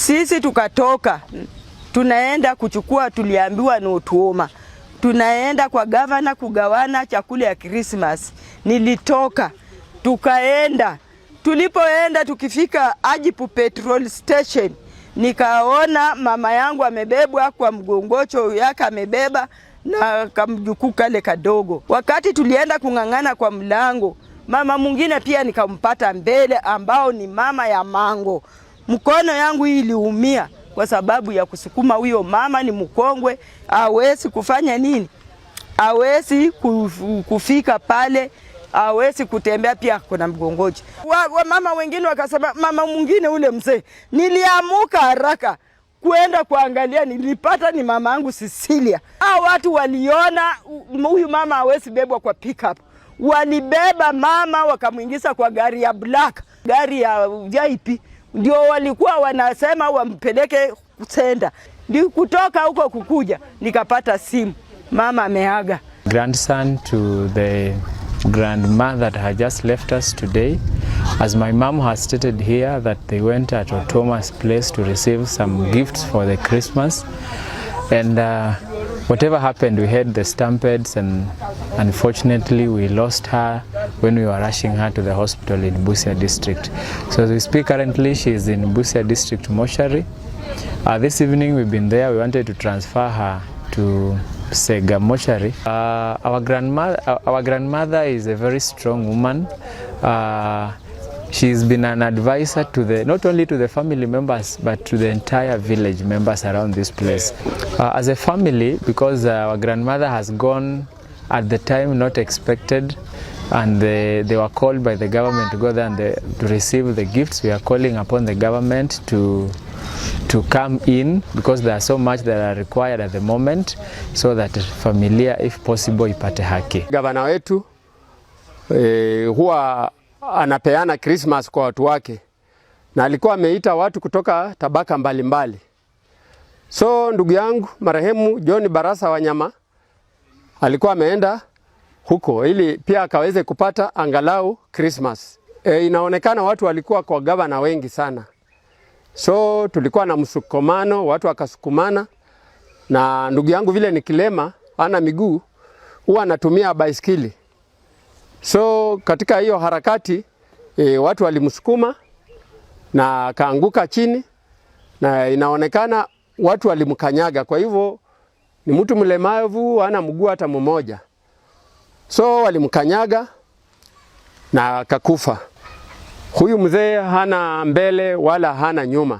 Sisi tukatoka tunaenda kuchukua, tuliambiwa ni Otuoma, tunaenda kwa gavana kugawana chakula ya Christmas. Nilitoka tukaenda, tulipoenda tukifika Ajipu petrol station, nikaona mama yangu amebebwa kwa mgongocho yake, amebeba na kamjukuu kale kadogo. Wakati tulienda kung'ang'ana kwa mlango, mama mwingine pia nikampata mbele, ambao ni mama ya Mango. Mkono yangu hii iliumia kwa sababu ya kusukuma huyo mama, ni mkongwe, hawezi kufanya nini, hawezi kufika pale, hawezi kutembea, pia kuna mgongojo. Wa mama wengine wakasema, mama mwingine ule mzee. Niliamuka haraka kwenda kuangalia, nilipata ni mama yangu Cecilia. Hao watu waliona huyu mama hawezi bebwa kwa pickup, walibeba mama wakamwingiza kwa gari ya black, gari ya VIP, ndio walikuwa wanasema wampeleke senda. Ndio kutoka huko kukuja nikapata simu, mama ameaga. Grandson to the grandma that had just left us today. As my mom has stated here, that they went at Otuoma's place to receive some gifts for the Christmas. And whatever happened, we had the stampedes, and unfortunately we lost her when we were rushing her to the hospital in Busia district. So as we speak currently, she is in Busia district mortuary. This evening we've been there, we wanted to transfer her to Sega mortuary. Our grandmother is a very strong woman. She's been an advisor to the not only to the family members but to the entire village members around this place. As a family, because our grandmother has gone at the time not expected, and they were called by the government to go there and to receive the gifts. We are calling upon the government to come in because there are so much that are required at the moment so that familia, if possible, ipate haki. Gavana wetu huwa anapeana Christmas kwa watu wake, na alikuwa ameita watu kutoka tabaka mbalimbali mbali. So ndugu yangu marehemu John Barasa Wanyama alikuwa ameenda huko ili pia akaweze kupata angalau Christmas. Inaonekana watu walikuwa kwa gavana wengi sana, so tulikuwa na msukumano, watu wakasukumana, na ndugu yangu vile ni kilema, ana miguu, huwa anatumia baiskeli. So katika hiyo harakati watu walimsukuma na akaanguka chini, na inaonekana watu walimkanyaga. Kwa hivyo ni mtu mlemavu, hana mguu hata mmoja, so walimkanyaga na akakufa. Huyu mzee hana mbele wala hana nyuma.